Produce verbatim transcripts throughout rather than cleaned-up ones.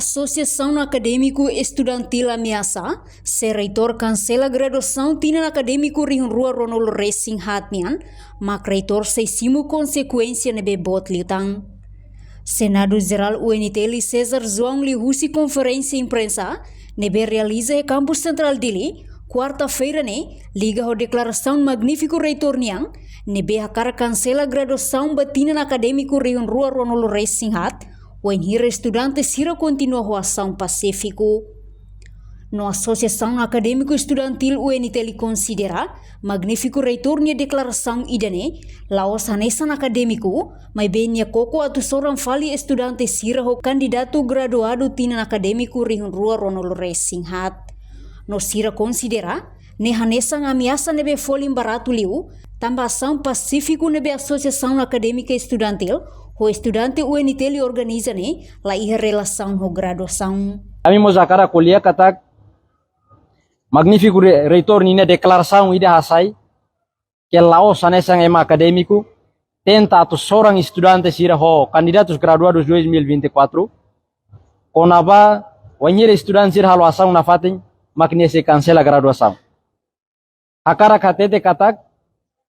Asosiasaun Akadémiku Estudantil ameasa se reitór kansela graduasaun tinan akadémiku rihun rua ruanulu resin haat nian, mak reitór sei simu konsekuénsia ne'ebé boot liután. Senadu Jerál U N T L César João liuhusi konferénsia imprensa ne'ebé realiza iha Kampus Sentrál Dili, kuarta-feira ne'e, liga ho deklarasaun magnífiku reitór nian ne'ebé hakarak kansela graduasaun ba tinan akadémiku rihun rua ruanulu resin haat, wainhira estudante sira kontinua ho asaun pasífiku. No Asosiasaun Akadémiku Estudantil U N T L konsidera magnífiku reitór nia deklarasaun ida-ne'e la'ós hanesan akadémiku, maibé nia koko atu soran fali estudante sira ho kandidatu graduadu tinan akadémiku rihun rua ruanulu resin haat. No sira konsidera ne'e hanesan ameasa ne'ebé folin baratu liu, tanba asaun pasífiku ne'ebé Asosiasaun Akadémika Estudantil ho estudante U N T L organiza ne'e la iha relasaun ho graduasaun. Ami mós hakarak ko'alia katak magnífiku re-, reitór ninia deklarasaun ida hasai ke la'ós hanesan ema akadémiku, tenta atu soran estudante sira ho candidatos graduados dois mil e vinte e quatro, kona-ba wainhira estudante sira halo asaun nafatin, mak nia sei kansela graduasaun. Hakarak hatete katak,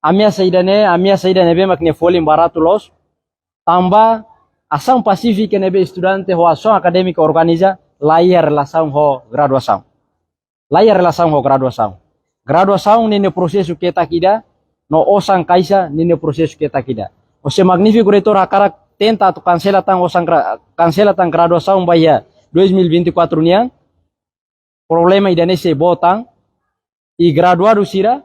ameasa ida-ne'e, ameasa ida ne'ebé mak nia folin baratu loos, tanba asaun pasífika ne'ebé estudante ho asaun akadémika organiza, la iha relasaun ho graduasaun. La iha relasaun ho graduasaun. Graduasaun ninia prosesu ketak ida, no osan kaixa ninia prosesu ketak ida. Ou se magnífiku reitór hakarak tenta atu kansela tan osan gra-, kansela tan graduasaun ba iha dois mil e vinte e quatro nian, problema ida-ne'e sei boot tan, i graduadu sira,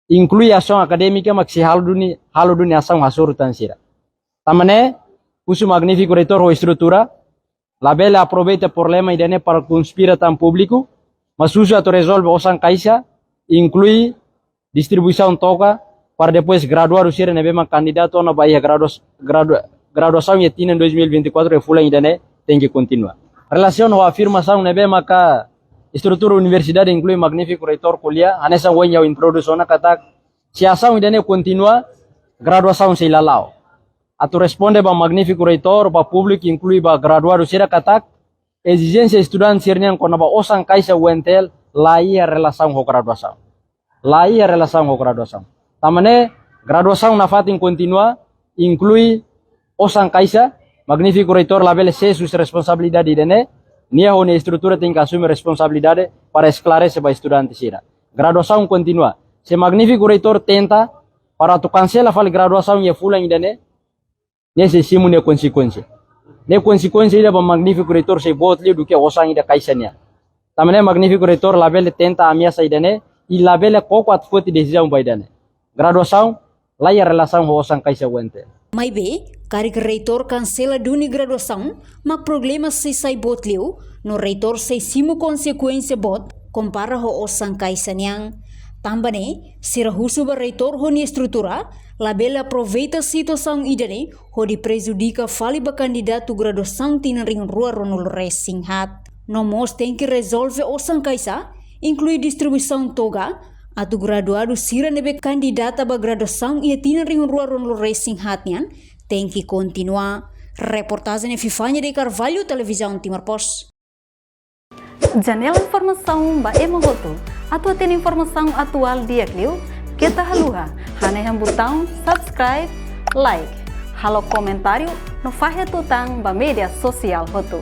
inklui asaun akadémika mak sei halo duni, halo duni asaun hasoru tan sira. Tanba ne'e, husu magnífiku reitór ho estrutura, labele aproveita problema ida-ne'e para konspira tan públiku, mas husu atu rezolve osan kaixa, inklui distribuisaun toga, para depois graduadu sira ne'ebé mak kandidatu ona ba iha gradua-, gradua-, graduasaun iha tinan dois mil e vinte e quatro iha fulan ida-ne'e tenke kontinua. Relasiona ho afirmasaun ne'ebé maka estrutura universidade inklui magnífiku reitór ko'alia, hanesan ohin ha'u introdús ona katak, se asaun ida-ne'e kontinua, graduasaun sei la la'o. Atu responde ba magnífiku reitór, ba públiku, inklui ba graduadu sira katak, ezijénsia estudante sira-nian kona-ba osan kaixa U N T L la iha relasaun ho graduasaun. La iha relasaun ho graduasaun. Tanba ne'e, graduasaun nafatin kontinua, inklui osan kaixa, magnífiku reitór labele sesu responsabilidade ida-ne'e, nia ho nia estrutura tenke asume responsabilidade para esklarese ba estudante sira. Graduasaun kontinua. Se magnífiku reitór tenta para atu kansela fali graduasaun iha fulan ida-ne'e, nia sei simu nia konsekuénsia. Nia konsekuénsia ida ba magnífiku reitór sei boot liu duké osan ida kaixa nian. Tanba ne'e magnífiku reitór labele tenta ameasa ida-ne'e, i labele koko atu foti desizaun ba ida-ne'e. Graduasaun, la iha relasaun ho osan kaixa U N T L. Maibé, karik reitór kansela duni graduasaun, mak problema sei sai boot liu, no reitór sei simu konsekuénsia boot, kompara ho osan kaixa nian. Tanba ne'e, sira husu ba reitór ho nia estrutura, labele aproveita situasaun ida-ne'e, hodi prejudika fali ba kandidatu graduasaun tinan rihun rua ruanulu resin haat. No mós tenke rezolve osan kaixa, inklui distribuisaun toga, atu graduadu sira ne'ebé kandidata ba graduasaun iha tinan rihun rua ruanulu resin haat nian, tenke kontinua. Reportajen Epifania de Carvalho, Televizaun Timor Post. Janela informasaun ba ema hotu. Atu hatene informasaun atuál di'ak liu, keta haluha hanehan butaun subscribe, like, halo komentáriu, no fahe tutan ba média sosiál hotu.